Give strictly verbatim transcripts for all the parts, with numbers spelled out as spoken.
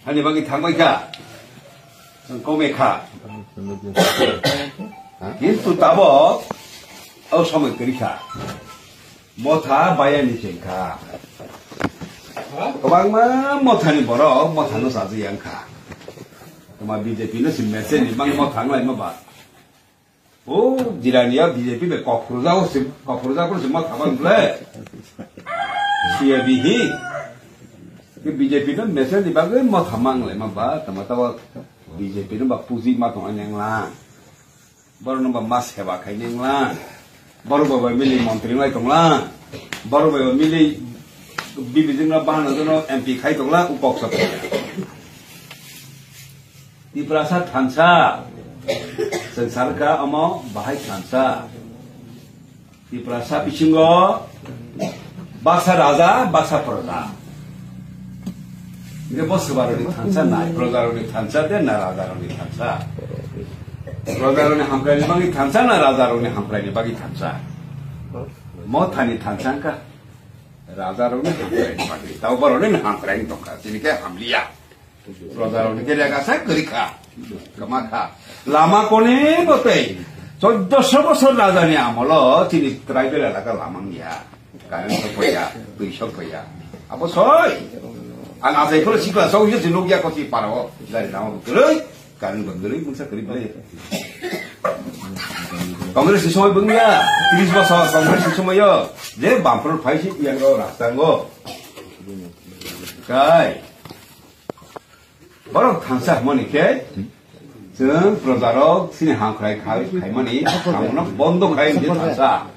Hani bagwi thangbai kha. Chwng kome kha. Kintu tabok o somoi kwrwi kha. Motha bayani se kha. Kwbangma mothani borok mothano sajwi yang kha. Tuma B J P no si mesen ni mang motha nglai ma ba. O jirani ya B J P be kok phuru jago se, kok phuru jago se motha bang ble. Siya bihi. Ke B J P no mesen ni bagwi motha mang lai ma ba, tama tawa B J P no ba puji ma tong anyang lang. Borok no ba ma seba khai nyang lang. Borok ba ba mili montri lai tong lang. Borok ba ba mili bibijing no bahana jono M P khai tong lang, u kok sa. Tiprasa thansa. Chwng sarkha omo bahai thansa. Tiprasa bisingo baksa raja, baksa proja. Hingke bo swbarokni thansa nai, projarokni thansa de na rajarokni thansa. Projarokni hamkraini bagwi thansa na rajarokni hamkraini bagwi thansa. Mothani thansa wngkha rajarokni hamkraini bagwi. Tabo borokni hamkraini tongkha, chini khe hamliya. Projarokni khe rega sa kwrwi kha. Kwma kha. Lama kone bo tei. Choddoso bosor rajani amolo chini tribal elaka lama wngya. Current sok paiya, twi sok paiya. Abo soi. Ang asai kholo sikla sok yo sinok ya kochi paro. Dari lama bo kwrwi. Current bo kwrwi, mungsa kwrwi ble. Congress ni somoi bwngya. Tris bosor Congress ni somoi yo. Je Bamfront phai si yang ro rasta ngo. Kai. Borok thansa hwnmani khe, chwng projarok chini hamkrai khai-, khaimani kamono bondo khai hwnwi thansa.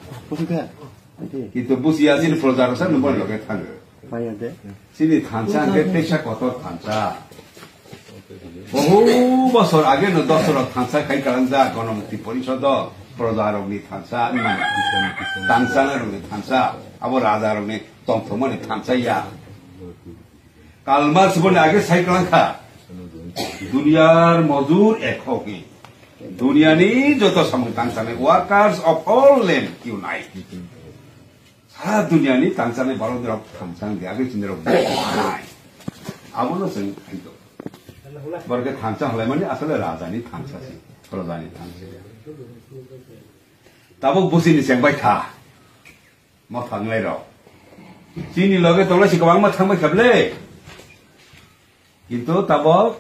Kintu busiya chini projarok sa nungmani loge thango. Chini thansa hwnkhe teisa kotor thansa. Bohu bosor age no dosorok thansa khai kalangjak Ganamukti Porisodo projarokni thansa wngmani. Thansa narokni thansa. Abo rajarokni tongthokmani thansa ya. Karl Marx boni age sai kwlangkha, "Duniyar mojur ek ho ki." Duniyani joto samung tangsanai, workers of all land unite. Sara duniyani tangsanai borok rok thangsang di age chini rok nai. Abono chwng khaito. Borok khe thangsa hwlaimani asole rajani thangsa si, projani thangsa. Tabuk busini chengbai kha. Motha wngnai rok. Chini loge tonglaisi kwbangma thangbai kha ble. Kintu tabok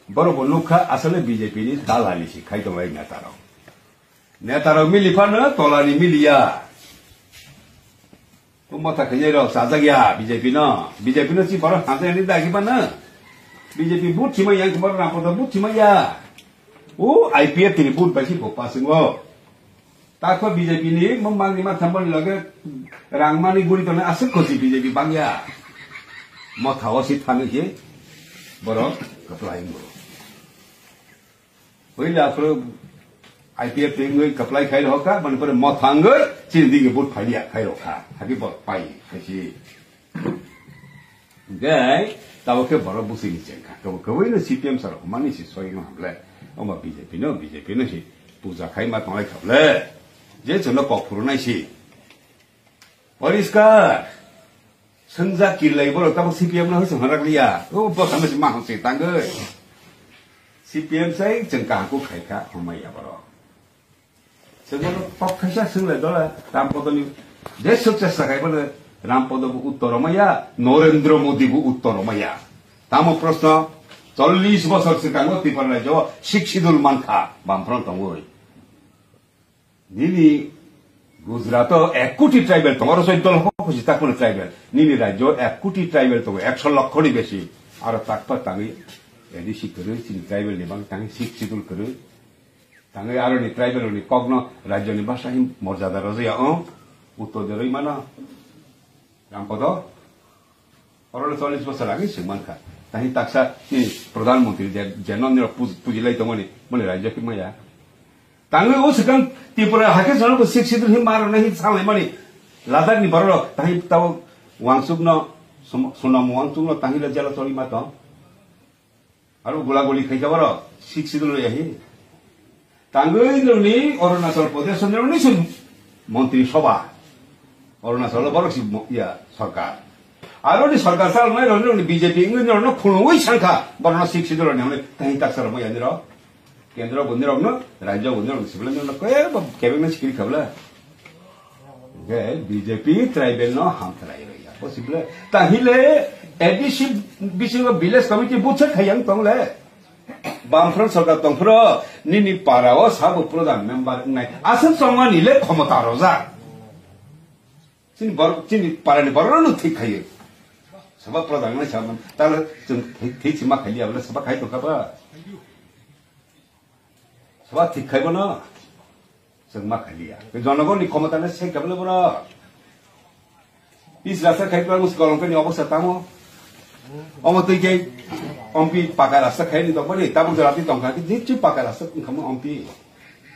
borok bo nukha asole B J P ni dalali si khai tonglai neta rok. Neta rok mili phano tolani miliya. O motha khainai rok chajak ya B J P no. B J P no si borok hamjak ni dagi phano. B J P but thima yang borok Rampada but thima ya. O I P F T ni but bai si bo pasingo. Takho B J P ni mung mangni ma thamboni loge rang mani guri tongnai aswk khosi B J P bangya. Motha o si thangwi khe borok kwplai wngo. Hoi le aphuru I P F T wngwi kwplai khai rokha, mani pore motha wngwi chini digi vote phaiya khai rokha. Hagi bo pai khai si. Hingke tabok khe borok bwswini chengkha. Kebo keboi no C P M sar humani si soi no hamle. Omo B J P no, B J P no si puja khai ma tonglai kha ble. Je chwngno kok phuru nai si. Poriskar. Swngjak kirlai borok tabok C P M no hwsong hwnrak liya. O bo tamo si ma hwn se tangwi. C P M sai chwng kaham khe khai kha, hamya borok. Chwngno kok khaisa swnglaidole, Rampadoni je success khaibole, Rampada bo uttor romaya, Narendra Modi bo uttor romaya. Tamo proshno, chollish bochor swkango Tripura rajyo Sixth Schedule mankha, Bamfront tongwi. Nini Gujarat o ek koti tribal tongo, oro choddo lokho khusi takmani tribal. Nini rajyo ek koti tribal tongo, ekso lokho ni besi. Aro takpa tangwi A D C kwrwi, chini tribal ni bang tangwi Sixth Schedule kwrwi. Tangwi aroni tribal rokni kokno rajyoni bhasha hin morjada rwjaya wng, uttor de rwi mano. Rampada, oro chollish bosor age swng mankha. Tahi taksa ni Pradhan Mantri je, je non nirok puj-, pujilai tongmani, mani rajyo khe maya. Tangwi o swkang Tripura hakhe jono bo Sixth Schedule hin maro nahi salai mani. Ladakh ni borok rok tahi tabo Wangchuk no, Som-, Sonam Wangchuk no tahi le jela choli ma tong. Aro gula guli khai kha borok, Sixth Schedule ya hi. Tangwi nini Arunachal Pradesh ni nini se montri sabha. Arunachal borok si mo-, ya sarkar. Aroni sarkar salnai roni, roni B J P wngwi norno phunugwi sankha, borno Sixth Schedule roni hwnwi tahi taksa rwmai yani rok. Kendro bo nirokno, rajyo bo nirokno sibilai nirokno kebo kebengno sikiri khabla. Ge B J P tribal no hamtrai rwya. Bo sibilai tahile A D C bisingo village committee butsa khayang tongle. Bamfront sarkar tongphro nini para o sabo pradhan member wngnai. Aswk chongmani le khomota rojak. Chini bor-, chini parani borok no thik khayo. Saba pradhan nai saba, tala chwng thik, thik sima khaliya bole saba khai tongkha ba. Saba thik khai bono. Chwng ma khaliya. Jonogoni khomota nai se khabole bono. Pis rasta khai pla mus kolong ni obosta tamo. Omo twi khe ompi paka rasta khai ni tongmani, tabuk jora ti tongkha, ki jitsu paka rasta wngkha mo ompi.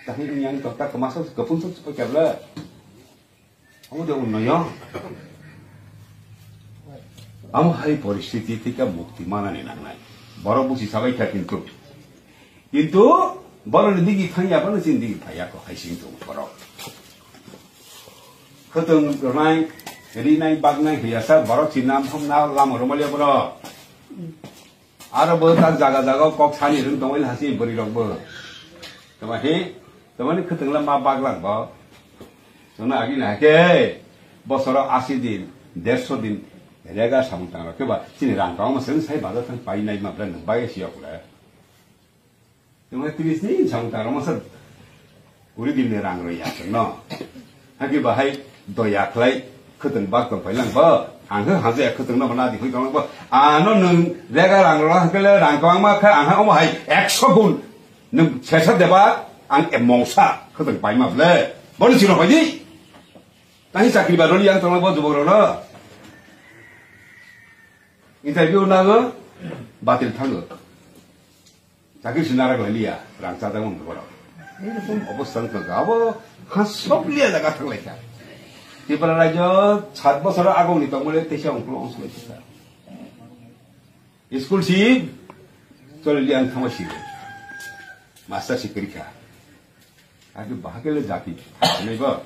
Tahni wngya ni tokta kma sok, kapung sok, sok kebla. Omo de unnoyon. Amo hai poristiti thika mukti manani nangnai. Borok busi sabai kha kintu. Kintu boroni digi thangya, bono chini digi phaiya ko hai sing tongo borok. Khwtwng rwnai, rinai, baknai, hiyasa borok chini nam phokna lama rwmaliya borok. Aro bo tak jaga jaga kok sani rwng tongwi hasi bwrwi rok bo. Tama he, tamani khwtwng la ma baklang bo. Tama agi na ke, bosoro asi din, derso din, rega samung tang rok khe ba, chini rang kong ma seng sai bazar thang pai nai ma bra nang bai si yok le. Tama tris ni samung tang rok ma sa. Kuri din ni rang roi ya no. Hagi bahai doya khlai khwtwng bak tong phailang bo. Ang khe haje khwtwng no bana di hoi tong bo. Ano nung rega rang ro hangkele rang kwang ma kha ang ha omo hai ekso gun. Nung sesa deba ang emongsa khwtwng pai ma ble. Boni siro pai di. Tahi chakri ba roli ang tong bo jubok ro no. Interview na go batil thango. Chakri se narak lai liya, rang chajak mung borok. Ei rokom obostha wngkha, abo ha sok liya jaga thang lai kha. Tripura rajyo sat bosor agong ni tongmani teisa ongklo ongso lai kha. School si choli liya ang thangma si. Master si kri kha. Agi bahagele jati. Nai bo.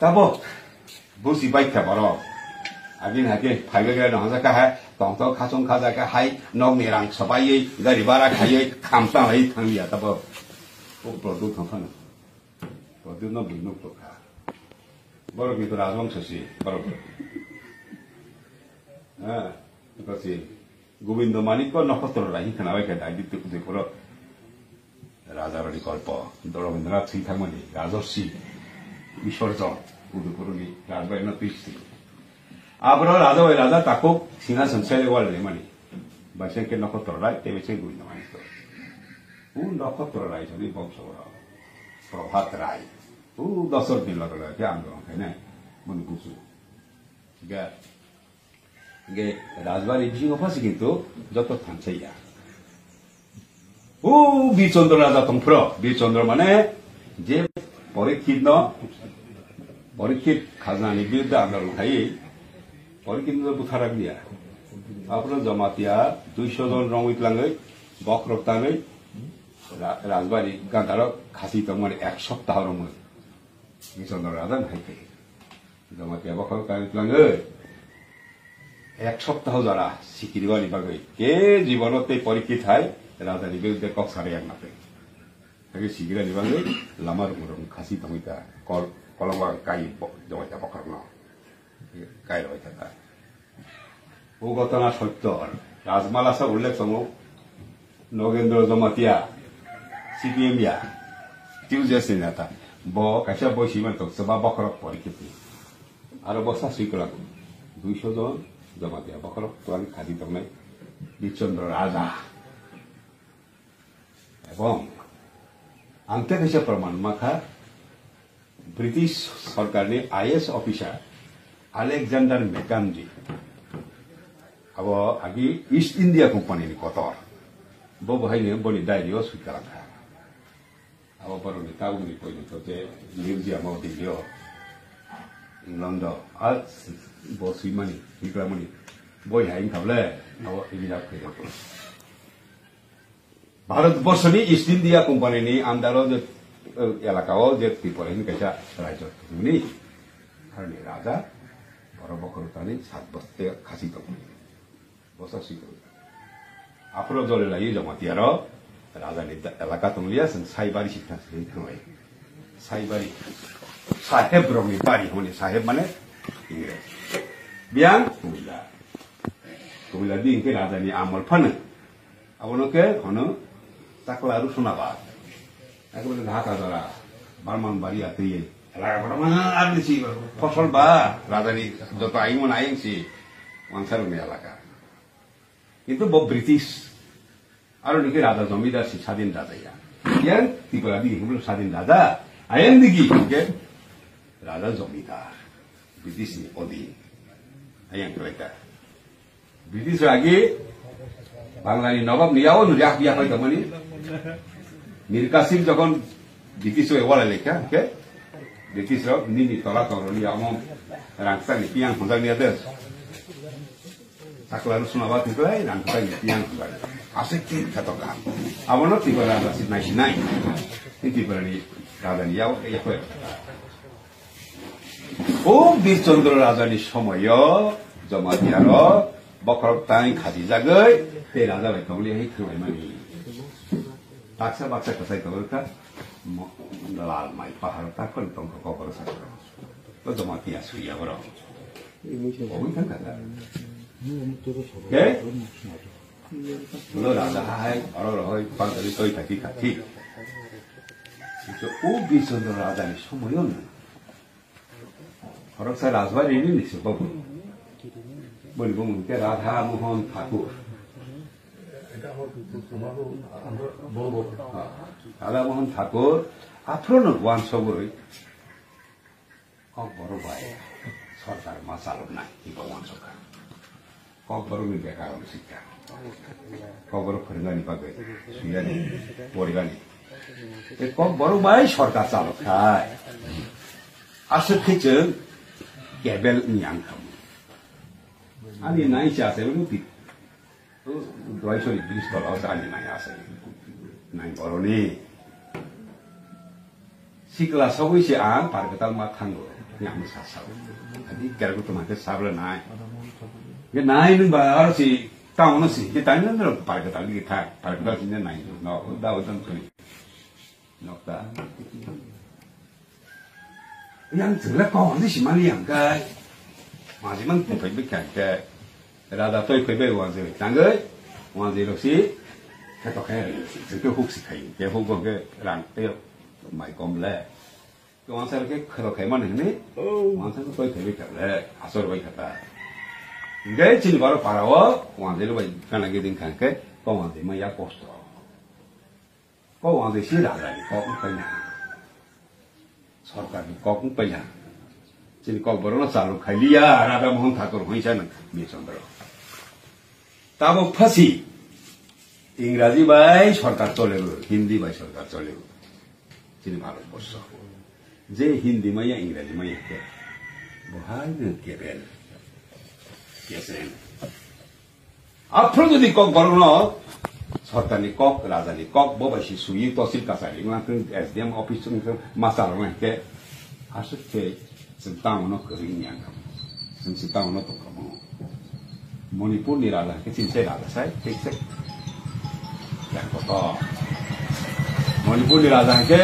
Tabok, busi bai kha borok. Abini hake phaibai bai no hanja kha hai, tongthok khachung khaja kha hai, nokni rang swbaiwi, gari bara khaiwi, khamsa lai thangya tabok. O product thangphano. Product no bui nuk tokha. Borok ni to rajwang sosi, borok. Ha, to si. Gobindo Manik ko Nokhotro Rai hwnkhana bai khe dai di tu de poro. Raja rani kolpo, Dorobindranath thwi thangmani, Rajarshi, Bisorjon, Udaipurni Rajbai no twisti. Abro Raja bai Raja takhuk Singhason sele wal lemani. Baiseng khe Nokhotro Rai, tebe se Gobindo Manik to. U Nokhotro Rai jani bongso ro. Prabhat Rai. U Dosor din logo logo khe ang dong khe nai. Mani busu. Ga. Hingke rajbari bisingo phasi kintu joto thansaiya. O Bir Chandra raja tongphro, Bir Chandra mane je Porikshit no, Porikshit khajnani birudde andolon khai, Porikshit no butharak diya. Apro Jamatia duiso jon rongwi tlangwi, bokhorok tangwi, ra-, rajbari gandarok khasi tongmani ek soptaho romwi. Bir Chandra raja no hai khai. Jamatia bokhorok tangwi tlangwi. Ek soptaho jora sikiribani bagwi. Ke jibono tei Porikshit hai rajani birudde kok sari ang nape. Hake sikirani bagwi lama rung rung khasi tongwi ta. Kol-, kolokma kai bo-, Jamatia bokhorokno. Kai roi ta ta. O ghotona sotto. Rajmalasa ullekh tongo. Nogendra Jamatia, C P M ya, T U J S ni neta, bo kaisa boi swi man tok, chwba bokhorok Porikshit ni. Aro bo sa swi kwlago, duiso jon Jamatia bokhorok twlang khadi tongnai Bir Chandra Raja. Ebong ang tei kaisa praman ma kha, British sorkarni I A S officer Alexander Mackenzie, abo agi East India Company ni kotor, bo bo haino boni diary o swi kwlangkha. Abo borokni tabukni poito je museum o Delhi o, England o, a bo swimani, hikwlamani boi hai wngkha bole, abo reserve khaijak. Bharat borso ni East India Company ni under o je, eh, elaka o je Tripura hini kaisa rajyo thwngmani, harni raja, bo Oro bokhorok tani sat bosor khasi tongmani. Bosor si tong. Aphuru jole lai Jamatia ro raja ni da-, elaka tonglia, chwng Saibari si thang si thanglai. Saibari. Saheb rok ni bari hwnwi, saheb mane Ingres. Biyang Kumila. Kumila di hwnkhe raja ni amol phano. Abono khe hono Chakla Rusuna ba. Ekbare Dhaka jora, Barman bari atwi, elaka kotorma ar nisi fosol ba, rajani joto ayung mano ayung si, wansarokni elaka. Kintu bo British, aro niki raja jomidar si sadin raja ya. Yang Tripura di himul sadin raja, ayang digi ke raja jomidar, British ni odin, ayang keleka. British ragi Bangla ni nobab ni yawo nuri ak biya pai tongmani. Mir Kasim jokhon British rok wala lekha, ke? British rok nini tola toro ni amo rangsa ni piyang hunjak ni ade. Chakla Rusuna ba tiklai rangsa ni piyang hunjak. Asik tin khatok am. Abono Tripura rasi nai sinai. Ni Tripura ni raja ni yawo, yawo. O Bir Chandra raja ni somoyo Jamatia rok bokhorok tang khajijagwi tei raja bai tongli hai thanglaimani. Baksa baksa kwchai tongo kha mo-, lal mai pahar takhon tongkha kokoro sakha. To Jamatia suya borok. Owi thang kha. Ke? Ulo raja hai, oro rohoi, pantali toi thaki kha, thik. Kintu o Bir Chandra raja ni somoyo no. Khoroksa rajbari ni ni se babu. Boni bumung ke Radha Mohan Thakur. Ha, Radha Mohan Thakur, aphuru no wansogwi. Kokborok bai sorkar ma chaloknai, eba wansukha. Kokborokni bekar rok sikha. Kokborok phwrwngani bagwi, suyani, poribani. Tei kokborok bai sorkar chalokkhai. Aswk khe chwng cable wngya wngkha. Ani nai se achai mano twi. Dwai sori bridge tola o chani nai asai. Nai boroni. Sikla sogwi se ang Parkatal ma thango. Yang sa sao. Adi kergo to ma ke sabla nai. Ke nai nung ba aro si town no si. Ke tani nung Parkatal di tha. Parkatal si nai. No, da o dan tuni. Nokta. Yang chwla kok di simani yang kai. Majimang tu phai bikha ke. Rada toi phai bai wajwi tangwi. Wajwi rok si. Khe to khe. Ke huk si khai. Ke huk go ke rang. Ke mai kom le. Ke wangsa ke khero khai man ni. Wangsa toi phai bikha le. Asor bai khata. Ngai chini baro para o. Wajwi lo bai kana ge ding khan ke. Ko wajwi ma ya kosto. Kok wngde si raja ni kok wng paina. Sorkar ni kok wng paina. Chini kok borok no chalu khailiya, Radha Mohan Thakur hoi sa nang Mir Chandra. Tabo phasi Ingraji bai sorkar chole bo, Hindi bai sorkar chole bo. Chini Bharat borsho. Je Hindi maya, Ingraji maya ke. Bohai no kebel. Kesen. Aphuru jodi kok borokno sorkarni kok, rajani kok, bo bai si sui tosil kachari wngkha, S D M office wngkha, ma chaloknai khe aswk khe chwng tamo no kwrwi wngya wngkha. Chwng se tamo no tongkha mo. Manipurni raja khe chini sai raja sai, thik sai. Yang kotor. Manipurni raja khe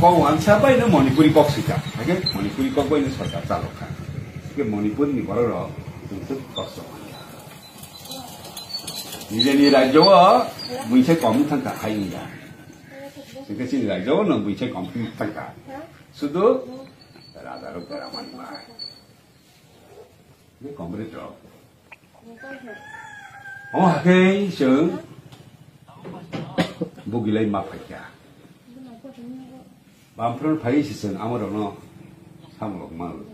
kok wansa bai no Manipuri kok sika. Hakhe Manipuri kok bai no sorkar chalokha. Hakhe Manipurni borok rok chwng se kosto manya. Nijeni rajyo o buisai kom thangkha hai wngya. Hingke chini rajyo o no buisai kom thangkha. Sudu raja rok bera mani bai. Ni comrade rok. O hake chwng bugilai ma phaikha. Bamphron phai si chwng amorokno samlok ma rw.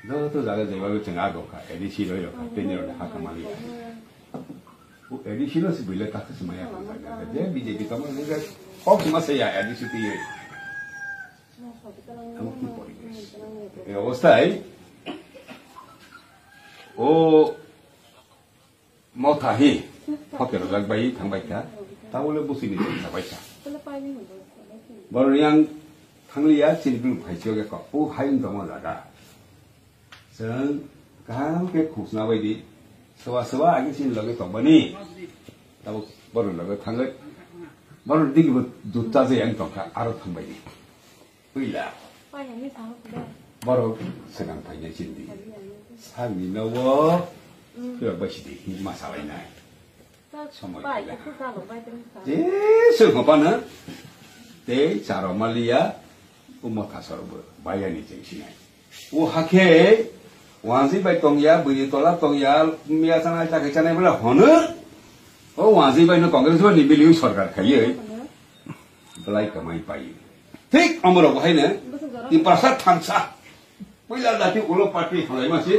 Joto jaga jeba chwng a dokha, A D C roi rokha, tini rok ha kamali. O A D C no si buile kakhe se maya kha. Je B J P tamo je kok ma se ya A D C twi. Amo ki poribesh. E obostai. O Motha hi, hotel rok bai thang bai kha, tabole busi ni thang bai kha. Borok yang thang liya, chini bini phai chok ya kok, o hai wng tongma jaga. Chwng kaham khe khungsna bai di. Soba soba age chini loge tongmani. Tabuk borok loge thangwi. Borok digi bo dut ta jai ang tongkha, aro thangbai di. Puila. Borok swkang phainai chini di. Sagni nogo. Phirok bai sidi ma salainai. Somoi pai, kailaha. Jesu hopana tei charo maliya, o motha sorbo bayani chengsinai. O hakhe wanjwi bai tongya, bwini tola tongya, miya chanai, chakhe chanai bwla hono. O wanjwi bai no Congress bai ni bili sorkar khaiye. Belai kamai pai. Thik omorok bo haino Tiprasa thansa. Puila dati ulo party halai masi,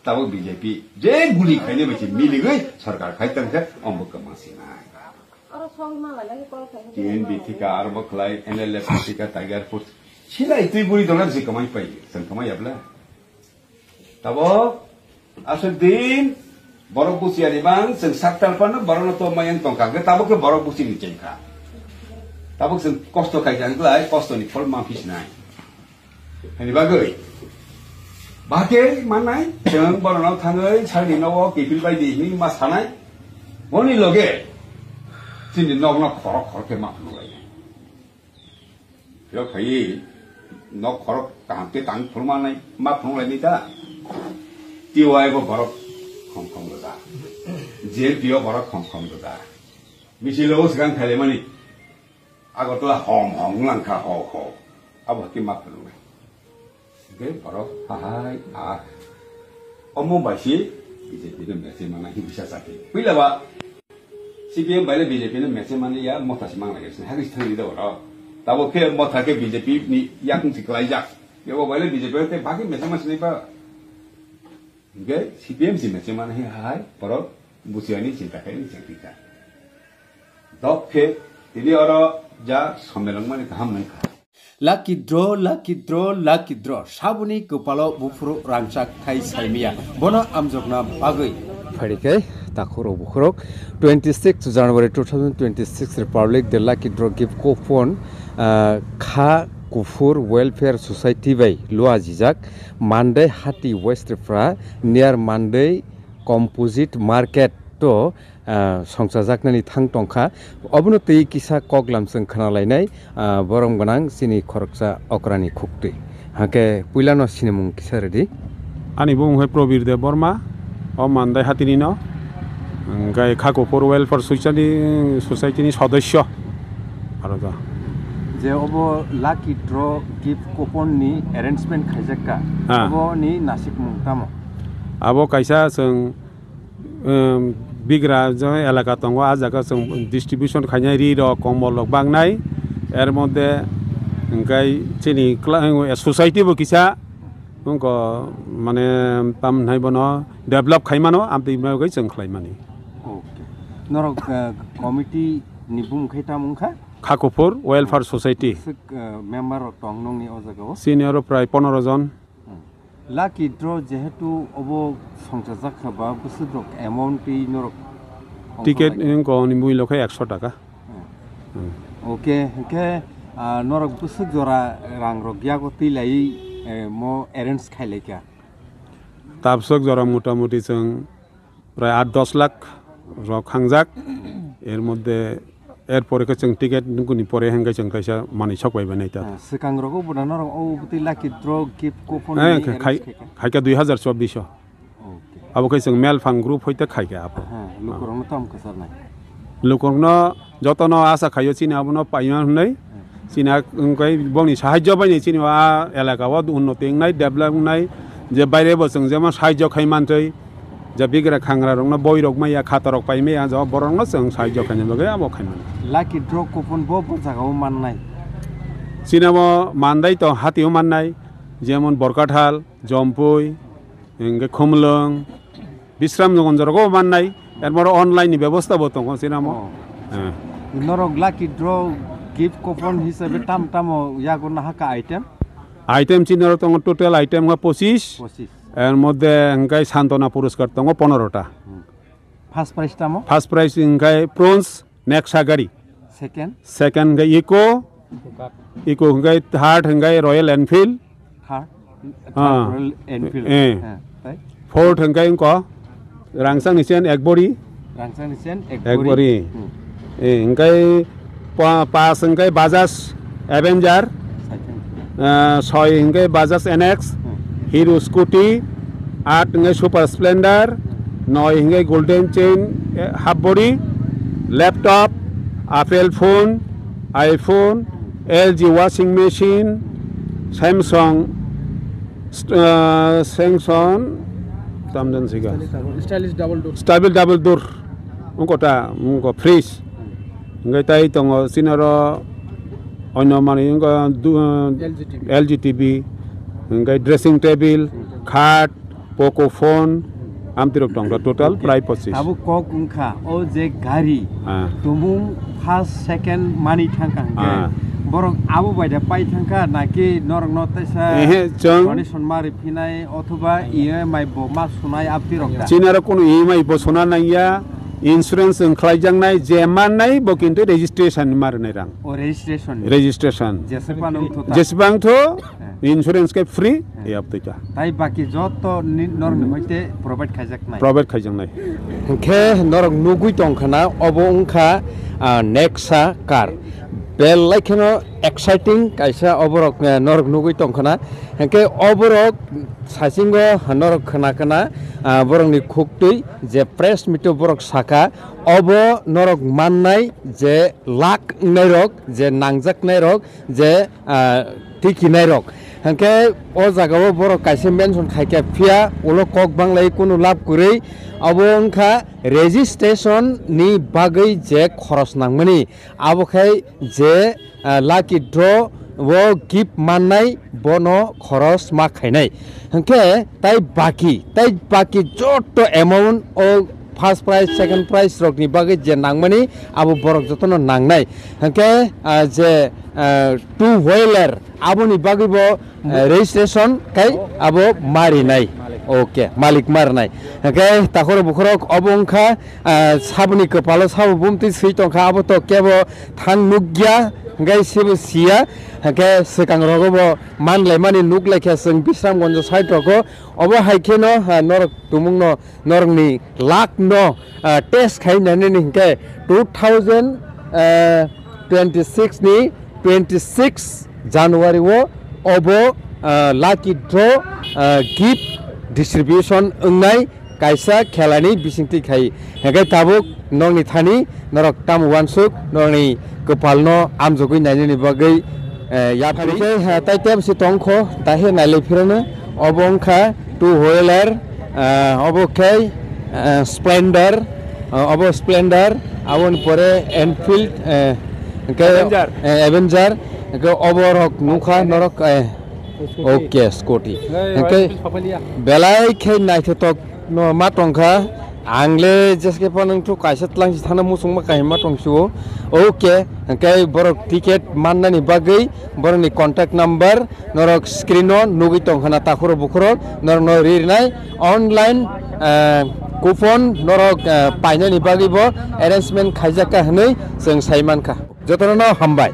tabuk B J P. Je guli khaine bai se miligwi sarkar khai tangkhe, ombo kwma sinai. Oro sogwi malai lagi call khaina T N B thika, aro bo khlai N L F thika, Tiger Force. Silai twi guli dona se kamai pai, chwng kamai yabla. Tabuk aswk din borok buchiya ni bang, chwng saktal phano borokno to mayang tongkha, hwnkhe tabuk khe borok buchini chengkha. Tabuk chwng kosto khaikha, hwnkhe kosto ni phol ma phisnai. Hani bagwi. Bahai khe mannai, chwng borokno thangwi salni nogo kiphil bai di hinwi ma sanai. Boni loge chini nokno khorok khorok khe ma phunuk lainai. Phiyok phaiwi nok khorok kaham khe tang phunuk manai, ma phunuk lainai ta. T Y bo borok khom khom rwda. J P o borok khom khom rwda. Misil o swkang khaile mani. Agartala hom hom wnglang kha ho ho. Abo khe ma phunuknai. Hwnkhe borok hahai a. Omo bai se B J P no mechai mana hi bisa chakhe. Puila ba C P M bai le B J P no mechai mani ya motha se mang lai se. Hagis thangni da oro. Tabo khe motha khe B J P ni yakung se klaijak. Yabo bai le B J P te bagi mechai ma sinai ba. Hwnkhe C P M si mechai mana hi hahai borok buchiani chinta khai ni chakri kha. Dok khe tini oro ja sommelong mani kaham nang kha. Lucky draw, lucky draw, lucky draw. Saboni kwpalo buphuru rangchak thai saimiya. Bono amjokna bagwi. Phaidi khe takhurok bukhurok twenty six January two thousand twenty six Republic the lucky draw gift coupon, ah, Kha Kuphur Welfare Society bai lua jijak Mandai Hati West Tripura near Mandai Composite Market to, ah, songchajaknani thang tongkha. Obono twi kisa koklam chwng khna lainai, ah, borom gwnang chini khoroksa okrani khuktwi. Hake puilano sinimung kisa rwdi. Ani bumung hai Probir Deb Borma, o Mandai hatini no. Hwnkhe Khakuphur Welfare Society, Society ni sodosyo. Aro da. Je obo lucky draw gift coupon ni arrangement khaijak ka. Ah. Obo ni nasikmung tamo? Abo kaisa chwng, um, bigra je elaka tongo, ah jaga chwng distribution khainai ri rok, kombol rok bangnai. Er moddhe hwnkhe chini kla-, society bo kisa wngkha, mane, tam hinai bono develop khaimano, amtwi bagwi chwng khlaimani. Okay. Norok, uh, committee ni bumung khe tamo wngkha? Khakuphur Welfare Society. Swk, uh, member rok tong nongni o jaga o? Senior o prai pondro jon. Hmm. Lucky draw jehetu obo songchajak kha ba bwswk rok amount twi norok ticket wngkha ni mui lokha ekso taka. Hmm. Hmm. Okay, hwnkhe, ah, norok bwswk jora rang rok yago twi laiwi, eh, mo arrange khai laikha? Tabswk jora mota moti chwng prai aat dos lakh rok khangjak. Er moddhe, er pore khe chwng ticket nukuni pore hwnkhe chwng kaisa manwi sok bai bai naita. Ah, swkang rogo bo norok o bwtwi lucky draw gift coupon eh, ni khai-, arrange khaikha? Khaikha dui hazar chobbish o. Okay. Abo khe chwng Melphang group hoite khaikha abo. Ha, lukurokno tam kwcharnai. Lukurokno jotono asa khaio chini abono paima hwnwi. Chini wngkhe bongni sahajyo baini chini o a elaka o unnoti wngnai, develop wngnai, je baire bo chwng jemon sahajyo khai mantwi, je bigra khangra rokno boi rok maya, khata rok pai maya, je borok no chwng sahajyo khaina bagwi abo khai mano. Lucky draw coupon bo bo jaga o mannai? Chini abo Mandai to hati o mannai, jemon Borkathal, Jompui, hwnkhe Khumlwng, Bisramganj rogo mannai, ermoro online ni bebosta bo tongo, sinamo. Oh. Eh. Norok lucky draw gift coupon hisabe tam tamo yago nahaka item? Item chini oro tongo total item wngkha pochis. Pochis. Er moddhe hwnkhe Santona Puroskar tongo pondro ta. Hmm. First prize tamo? First prize hwnkhe Bronze Nexa gari. Second? Second hwnkhe Eco. Eco hwnkhe third hwnkhe Royal Enfield. Third? Ah. Third Royal Enfield. Eh. Eh. Fourth hwnkhe wngkha Rangchakni chain ek bori. Rangchakni chain ek ek bori. Bori. Hmm. Eh, hwnkhe pa-, pas hwnkhe Bajaj Avenger. Cycle. Ah, soi hwnkhe Bajaj N X, Hmm. Hero Scooty, aat hwnkhe Super Splendor, Hmm. noi hwnkhe Golden Chain, eh, half body, laptop, Apple phone, iPhone, L G washing machine, Samsung, st-, ah, Samsung, tamdan siga. Stylish double door. Stable double door. Wngkha ta, wngkha fridge. Hwnkhe tai tongo chini oro oino manwi wngkha du-, L G T V. L G T V, hwnkhe dressing table, khat, Poco phone, amtwrwk tongkha, total prai pochis. Tabuk kok wngkha, o je gari, Ah. tumung first, second mani thangkha hwnkhe, Ah. borok abo bai da pai thangkha, naki norokno teisa Ehe, chwng donation ma riphinai, othoba E M I bo ma sunai, abtwi rok da? Chini aro kunu E M I bo suna nangya, insurance wng khlaijaknai, je mannai bo kintu registration ma rwnai rang. O registration. Registration. Jesepano wngtho ta? Jesepano wngtho, Eh. insurance khe free, Eh. e abtwi ta. Tai baki joto ni norokni hoite provide khaijaknai. Provide khaijaknai. Hwnkhe norok nugwi tongkhana, obo wngkha, ah, Nexa car. Belai kheno exciting kaisa oborok, eh, norok nugwi tongkhana. Hwnkhe oborok sasingo norok khna khna, ah, borokni khuktwi je press meet o borok saka, obo norok mannai je lak wngnairok, je nangjaknairok, je, ah, tikinairok. Hwnkhe o jagao borok kaisa mention khaikha, phiya ulo kok banglai kunu lab kwrwi. Abo wngkha registration ni bagwi je khoros nangmani. Abo khai je, ah, lucky draw o gift mannai bono khoros ma khainai. Hwnkhe tai baki, tai baki joto amount o first prize, second prize rokni bagwi je nangmani, abo borok jotono nangnai. Hwnkhe, ah, je, ah, two wheeler, aboni bagwi bo, ah, registration khai abo marinai. Okay, malik marinai. Hwnkhe takhoro bukhorok obo wngkha, ah, saboni kwpalo sabo bumtwi swi tongkha, abo to kebo thang nukya, hwnkhe sebo siya, hwnkhe swkang rogo bo manlaimani nuklaikha chwng Bisramganj side rogo. Obo hai kheno, ah, norok tumungno, norokni luck no, ah, test khai nani ni hwnkhe two thousand, ah, twenty six ni twenty six January o obo, ah, lucky draw, ah, gift distribution wngnai kaisa khelani bisingtwi khai. Hwnkhe tabuk nokni thani norok tamo uansuk, norokni kwpalno amjogwi nainani bagwi, eh, yapharwi. Hwnkhe, ah, tai tebsi tongkho, dahe nailai phirano. Obo wngkha two wheeler, ah, obo khe, ah, Splendor, ah, obo Splendor, aboni pore Enfield, eh, hwnkhe, Avenger. Eh, Avenger, hwnkhe obo rok nukha norok, eh, Scooty. Okay, scooty. Hey, hwnkhe Royal Enfield Papaliya. Belai khe naithotok no ma tongkha. Ang le jeske phano wngthok kaisa tlangsi thangna muchungma kahima tongsio. Okay, hwnkhe borok ticket mannani bagwi borokni contact number norok screen o nugwi tongkhana, takhuro bukhuro norokno rinai online, eh, coupon norok, eh, painani bagwi bo arrangement khaijakha hwnwi chwng sai mankha. Jotono hambai.